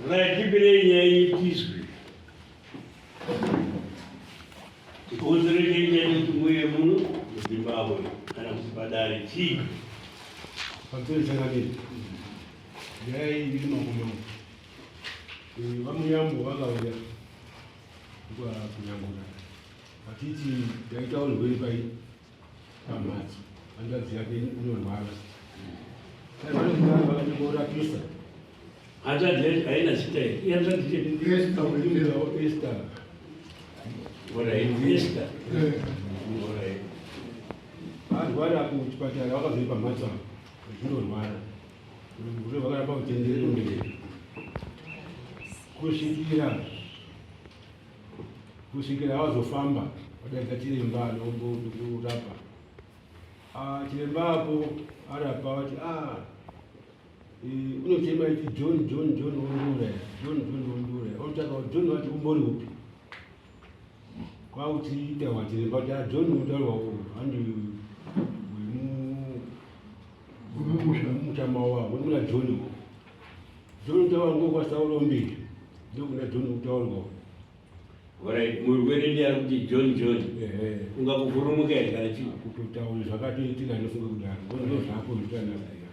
Right, tipirei nyaya itiswe. Chikonzero chenyaya yekuti muuye muno muZimbabwe kana kuti padare chii? Pamusoro changamire, nyaya iyi iri maoko mangu. VaMuyambo vakauya kunyangura vachiti ndaita urwere pai pamhatso, hanzvadzi yake unorwara. Saka vanoti vakanyorapisa. Hanzvadzi yacho haina zita here? Ihanzvadzi chete. Esther Wetera, Esther. Alright, Esther. Alright. Arwara kuchipatara vakazoipa pamhatso apo achinorwara. Urwere vakaramba kutenderera kusvikira vazofamba vadaidza chiremba anomborapa. Ah, chiremba apo arapa vati ah, unochema iti John John John wondiuraya, John John wondiuraya. Onotsvaka kuti John wacho umbori upi, kwakuchiita chiremba kuti ah, John utaurwa handi wemumusha mavo avo muna John uko. John utaurwa ngokwaSaurombe ndokuna John utaurwa. Alright, murwere ndiye ari kuti John John. Ehe. Ungakuvhurumuka here kana chii? Kutotaura zvakatoitika ndinofunga kudaro ndo zvako zvitanazaya.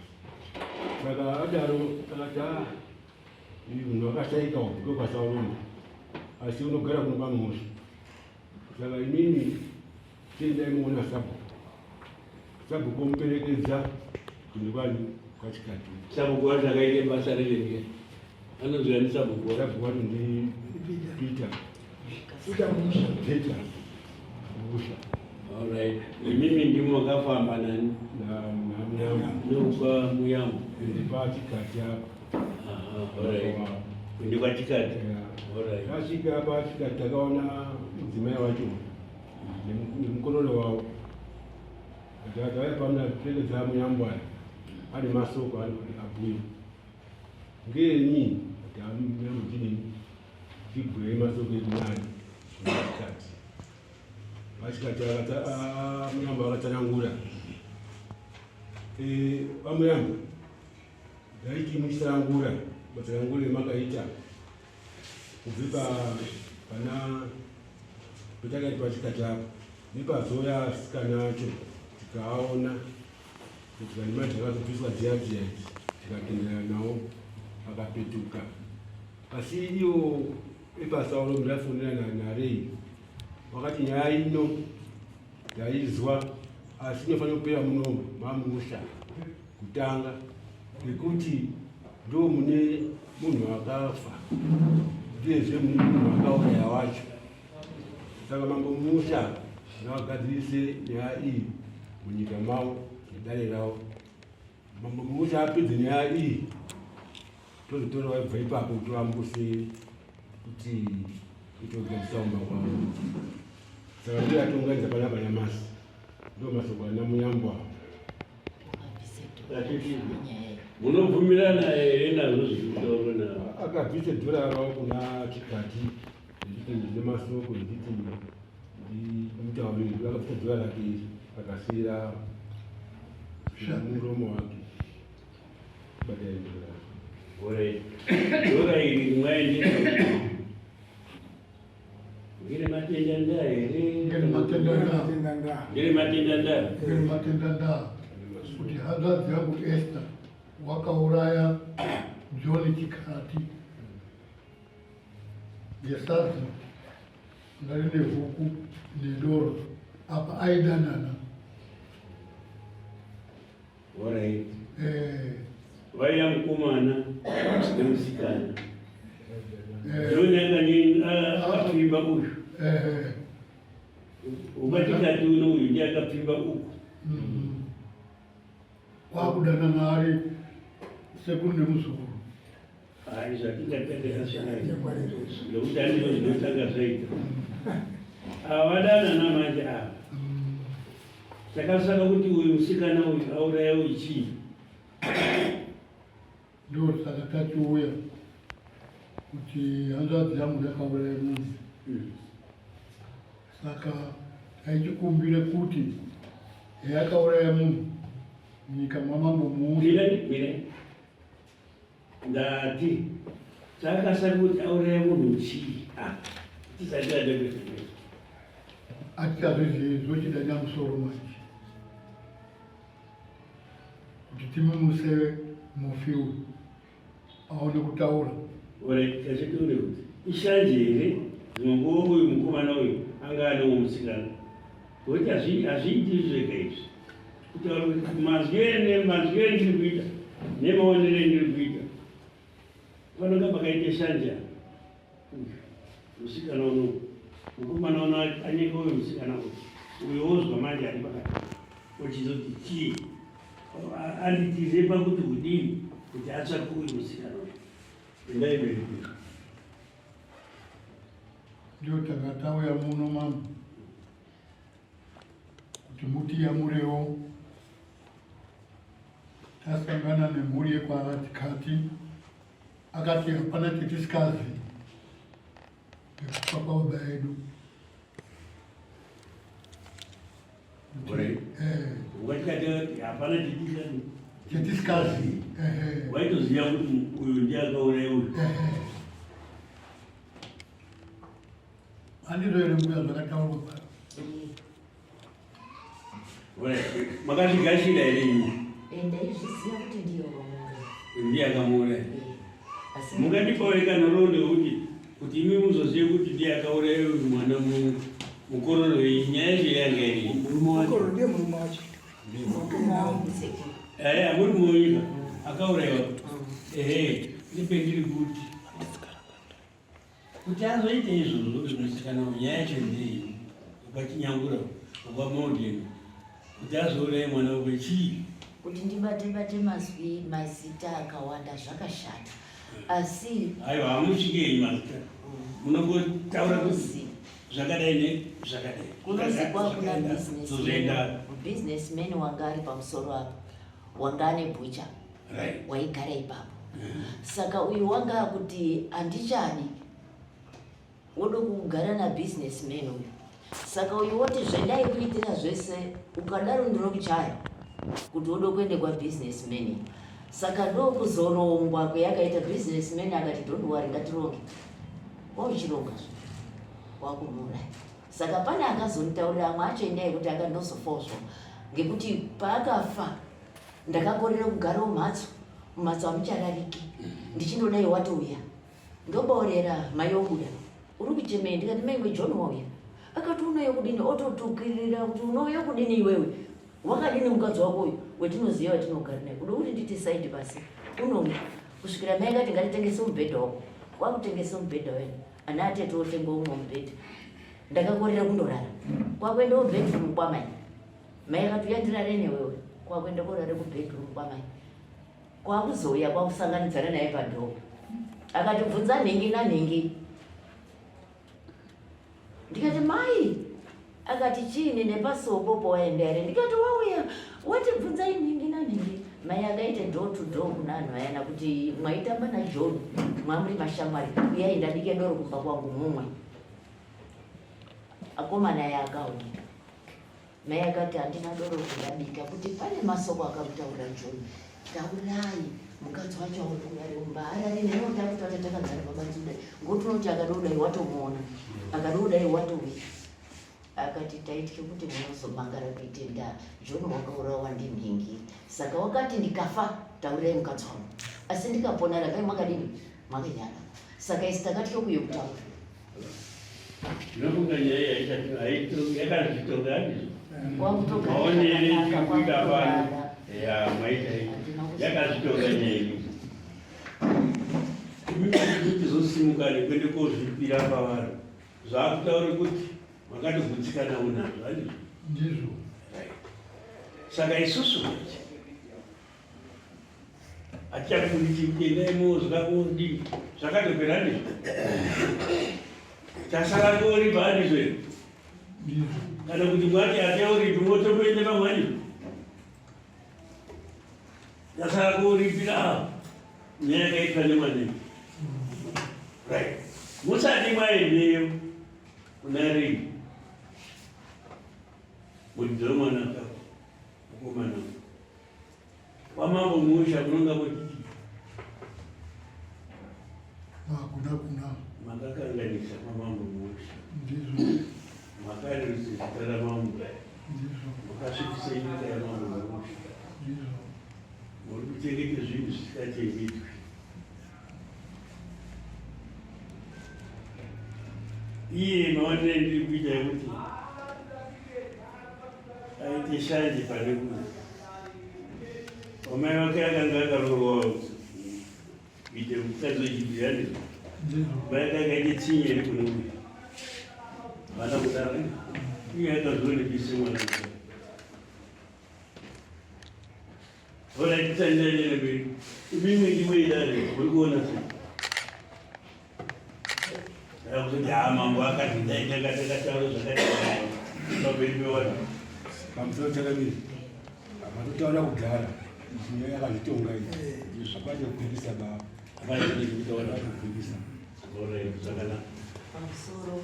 Saka adaro akati ah, uyu munhu akashaika uyu ndokwaSaurombe asi unogara kuno pamusha. Saka inini chiendai muona sabhuku, sabhuku omuperekedza kuende kwani kwaChikati. Sabhuku wacho akaite basa rei? Anonzi ani sabhuku wacho? Sabhuku wacho ndi Peter. Peter Musha. Alright. Imimi ndimo makafamba nani? NaMuyambo. Nokwa Muyambo. Kuende paChikati apo. Aha, alright. Kuende kwaChikati. Alright. Tasvika paChikati takaona mudzimai wacho nemukororo wavo. Tauya pano perekedza Muyambo aya ane masoko ari kuti abhuye. Ngenyi kuti aMuyambo tidini tibhuye masoko edu nani Chikati. VaChikati Muyambo akatsanangura. VaMuyambo ndaiti muchitsanangura matsanangurire makaita kubve pana petakaitwa Chikati apo nepazoya asikana acho tikaona kuti vanhu mari dzakazobviswa dziya dziya idzi tikatenderana nawo akapetuka. Asi iwo epasauro ndafonera naRei wakati nyaya ino ndaizwa asi inofanira kupera muno mamusha kutanga nekuti ndo mune munhu akafa ndiyezve mune munhu akauraya wacho. Saka mambo Musha ngavagadzirise nyaya iyi munyika mavo nedare ravo. Mambo Musha apedze nyaya iyi tozotora vaibva ipapo kuti vambuse kuti itogadzisa umba kwavo. Saka ndiyo yatiunganidza panapa nyamasi, ndo masoko ana Muyambo ava. Munobvumirana here nazvo zviri kutaurwa navo? Akabvise dhora ravo kuna Chikati ndichiti ndine masoko ndichiti ndimutaurire, akabvisa dhora rake iri akasiyira muromo wake. Batai dhora. Alright. Dhora iri mwaendesa ngere matenda ndaa here? Ngere matenda ndaa. Ngere matenda ndaa. Ngere matenda ndaa. Kuti hanzvadzi yangu Esther wakauraya John Chikati ngesadza rine huku nedoro apa aidanana. Alright. Eh, Vaiya mukomana nemusikana. Eh, John akanye akapfimba uyu. Ukatikati uno uyu ndiye akapfimba uku. Kwakudanana ari sekuru nemuzukuru. Hai, zvatingatanga nokuti handizvo zvinotanga zvaita. Ava vadanana manje ava. Chakasaka kuti uyu musikana uyu auraya uyu chii? Ndo saka tachiuya kuti hanzvadzi yangu yakauraya munhu. Saka taichikumbire kuti yakauraya munhu munyika mwamambo Muusha. Mire, mire. Ndati Chaakasaka kuti auraye munhu chii? Ah, tisati taenda Atichazvizivi zvochida nyamusoro manje kuti timumuse mufi uyu aone kutaura. Alright, tachitione kuti ishanje here dzimwe nguva uyu mukomana uyu anga ane musikana ngokuti hazviiti zvega izvi kutaura kuti mazwi ene mazwi endiri kuita nemaonero endiri kuita panonga pakaita shanje uyu musikana uno mukomana uno anyeka uyu musikana uyu uyo wozwa manje ari pakati ochizoti chii anditize pakuti kudini kuti atsvake uyu musikana uyu endai mberi Ndio tanga tauya muno mambo kuti mutiyamurewo tasangana nemhuri yekwatikati akati hapana chetisikazi nekufa kwababa edu hapana chetisikazi waitoziva kuti uyu ndiye akauraya uyu handizvo here mbuya zvakataurwa pano Makazvigashira here imi? Eh, ndaizviziva kuti ndiye wakamuuraya. Ndiye akamuuraya. Eh, Mungandipawo nhoroondo yekuti kuti imi muzozive kuti ndiye akauraya uyu mwana mukororo iyi nyaya yacho yanga iri. Murume wacho. Ndiye murume wacho. Eh, murume wenyika akaurayiwa. Ehe, ndipe ndiri kuti Kuti azoite izvozvo zvinoitikana nyaya yacho ndei ukachinyangura ukamaudeni kuti azouraye mwana wake chii? Kuti ndibate bate mazwi mazita akawanda zvakashata asi aiwa hamusvikei mazita munongotaura kuti zvakadai ne zvakadai kunozi kwakuna businessman wanga ari pamusoro apa wanga ane bhucha right. waigara ipapo saka uyu wanga akuti handichani wodo kugara nabusinessman uyu saka uyu woti zvendai kuitira zvese ukadaro ndinokuchaya kuti wodo kuende kwabusinessman saka ndokuzorongwa kweyakaita businessman akati don't worry ngatironge wauchironga zve wakumuuraya saka pane akazonditaurira amwe acho endai kuti akandozofawo zvo ngekuti paakafa Ndakakorera kugara mumhatso, mumhatso hamucharariki. Ndichindodai watouya. Ndoboorera mai obuda. Uri kuchemei? Ndikati mai John wauya. Akati unouya kudini? Ototukirira kuti unouya kudini iwewe? Wakadini mukadzi wako uyu wetinoziva wetinogara naye? Uda kuti nditi saidi pasi. Unouya. Kusvikira mai akati ngatitengese mubhedha wako. Kwakutengesa mubhedha wena. Ana atete otenga umwe mubhedha. Ndakakorera kundorara. Kwakuendawo bedroom kwamai. Mai akati uya ndirare newewe kwakuenda korare kubedroom kwamai kwakuzouya kwakusanganidzana naye padhoo akati bvunza nhingi nanhingi ndikati mai akati chiini nepasuwo powaenda here ndikati wauya watibvunza inhingi nanhingi mai akaita door to door kuna anhu ayana kuti mwaitamba najohn mwamuri mashamwari uyai ndabike doro kumba kwangu mumwe akomana aya akauya Mai akati handina doro kundabika kuti pane masoko akamutaurira John. Taurai mukadzi wacho aone kudari mumba arari newe takutata takagara pabanzi kudai ngokuti unoti akadodai watomuona akadodai watouya akati taitye kuti munozomangara kuite ndaa John wakaurawa ndinhingi saka wakati ndikafa taurirai mukadzi wangu asi ndikapona rakai mwakadini mwakanyara saka isi takatya kuye kutaura Ndinofunga nyaya iyi yakazvitonga handizvo? Maonere tiri kuita pano ya maita iyi yakazvitonga nyaya iyi. Imi kuti zosimuka nekuende kozvipira pavanhu zvakutaura kuti makatogutsikana unazvo handizvo? Ndizvo. Saka isusu manje Hatichakuti endai mozwa modii zvakatopera ndizvo chasara kuoripa handizvo here kana kuti mwati ateoripi motokuenda pamwani chasara kuoripira avo nyaya yakaitwa nemwana right musati mwaendeyo kuna rini muridzi wemwana akafa mukomana Kwamambo Musha kunonga kuti Makuna kuna. Makakanganisa kwamambo Muusha. Ndizvo. Makarerutsa zita ramambo. Ndizvo. Makasvibisa nyika yamambo Muusha. Ndizvo. Muri kuchengeta zvinhu zvisingachengetwi. Iye maonere ndiri kuita yekuti aite shanje pane kuti wamai vake akanga akaroorwa kuite mukadzi wechibhirani mai vake akaite tsinye iri kune uyu vana kudaro iye akazoonekise mwana Alright, tisaenderere mberi. Imimi ndimwe idare, muri kuona sei? Saka kuzoti haa mambo akati dai tanga takataura zvakati pamberi pevanhu. Pamusoro chakamira. Matotaura kudhara. Nyaya yakazvitonga iyi. Hapana chekupikisa baba. Hapana chekutaura. Kupikisa. Alright, zvakanaka. Pamusoro,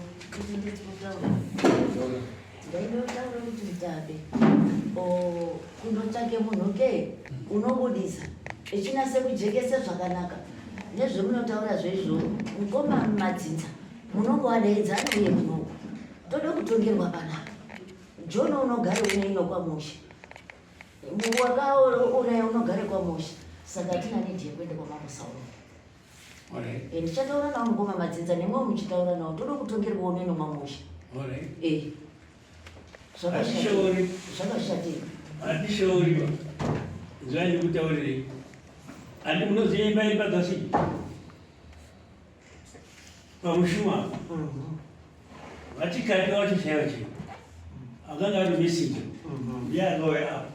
ini ndiri kutaura. Ndainotaura kuti mutape kundotsvake munhu ke unobudisa echinase kujekese zvakanaka nezvemunotaura zveizvo mukoma madzinza munongoadaidza anouye munoku tode kutongerwa panapa John unogare uneino kwamusha wakauraya unogare kwamusha saka hatina need yekuenda kwamambo Sauro. Eh, ndichataura nawo mukoma madzinza nemwewo muchitaura nawo toda kutongerwa uneno mamusha. Eh. Zvakashauri. Zvakashatika. Hatishauri. Zvai ndikutaurirei. Andi munoziva imba iri padzasi? Pamushuma. Vatikati wacho chaivo chaivo. Akanga ari messenger. Ndiye akauya apo.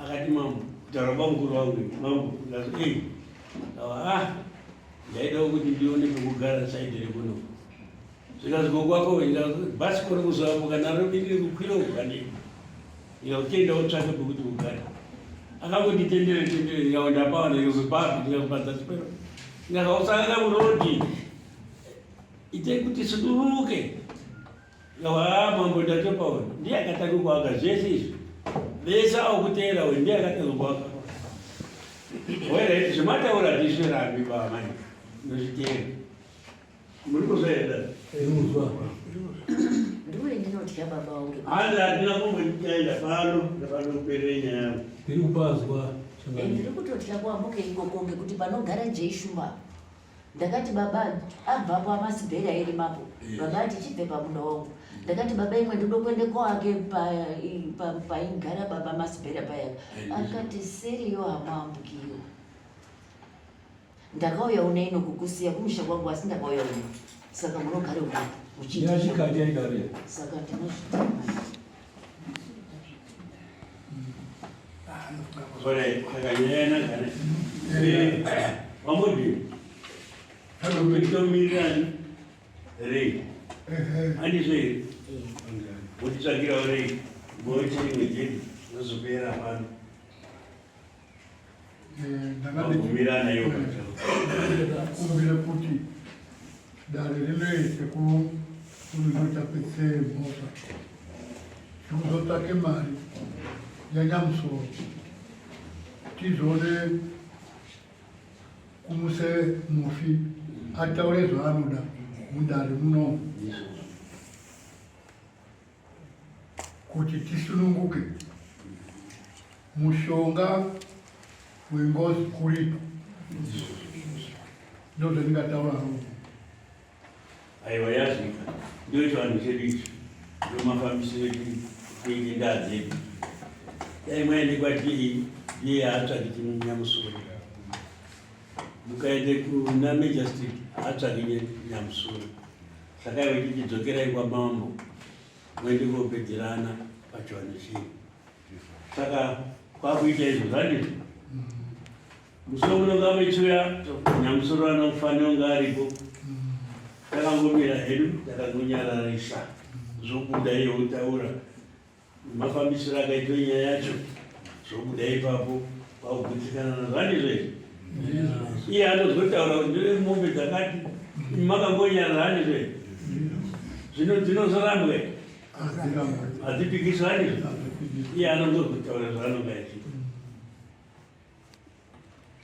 Akati mambo, kutaura kwamukuru wangu, mambo, ndikazi, eh, awa, ah, ndaidawo kuti ndione pekugara saidi rekuno. Zvikazi gogo wako, bhasikoro kuzoambuka naro riri kukwira uku kandii. Ndikakutenda wotsvake pekuti ugare. Akangoti tendere tendere ndikaona ndapaona ndikazopapi ndikakupadza chipero. Ndikausanga murodi. Ite kuti suduruke. Ndikawa mambo ndatopaona. Ndiye akatanga kuaka zvese izvi. Vese avo kuteera uyu ndiye akatanga kuaka. Wera zvemataura ndizvirambi baba mai. Ndozviteera. Muri kuzvaenda? Ndinozwa. Ndiwe ndinotya baba wangu. Hanzi hatina kumboenda pano panoperera nyaya yangu. Tiri kupazwa. Eh, ndiri kutotya kuambuke ikoko ngekuti panogara Jay Shumba. Ndakati baba abvapo amasibheri airimapo. Baba ati chibve pamunda wangu. Ndakati baba imwe ndodo kuende kwake paigara baba masibheri paya. Akati seriyo hamaambukiyo. Ndakauya une ino kukusiya kumusha kwangu asi ndakauya uno. Saka munogare uno muchiita. Yachikati yaigare. Saka ndinozvitema. Alright, saka nyaya yanaka ne. Eh, Wambodii? Tomirirani rei? Handizvo here? Wotitsvakirawo rei? Moite rimwe jedi rozopera pano. Ndakabvumirana iwo kumbira kuti dare rinoite kunotapise mhosva tikuzotsvake mari yanyamusoro tizoone kumuse mufi ataure zvaanoda mudare muno kuti tisununguke mushonga wengozi kuripa ndozvandingataura hangu aiwa yazvika ndiyo chivanhu chedu ichi ndiyo mafambisiro edu kuite ndaa dzedu dai mwaende kwati iye haatsvaki chinyamusoro mukaende kuna major street haatsvaki nyamusoro Saka iwe chichidzokerai kwamambo muende kopedzerana pachivanhu chii. Saka kwakuita izvo zvandizvo. Musi wemunonga mechiuya nyamusoro anofanira kunge aripo. Takangomira hedu takangonyararisa zvobuda iye otaura Mafambisiro akaitwa nyaya yacho zvobuda ipapo kwakugutsikana nazvo handizvo izvi iye anozotaura kuti ndine mombe dzakati makangonyarara handizvo izvi zvino dzinozorambwe hadzipikiswi handizvo iye anongozotaura zvaanonga izvi.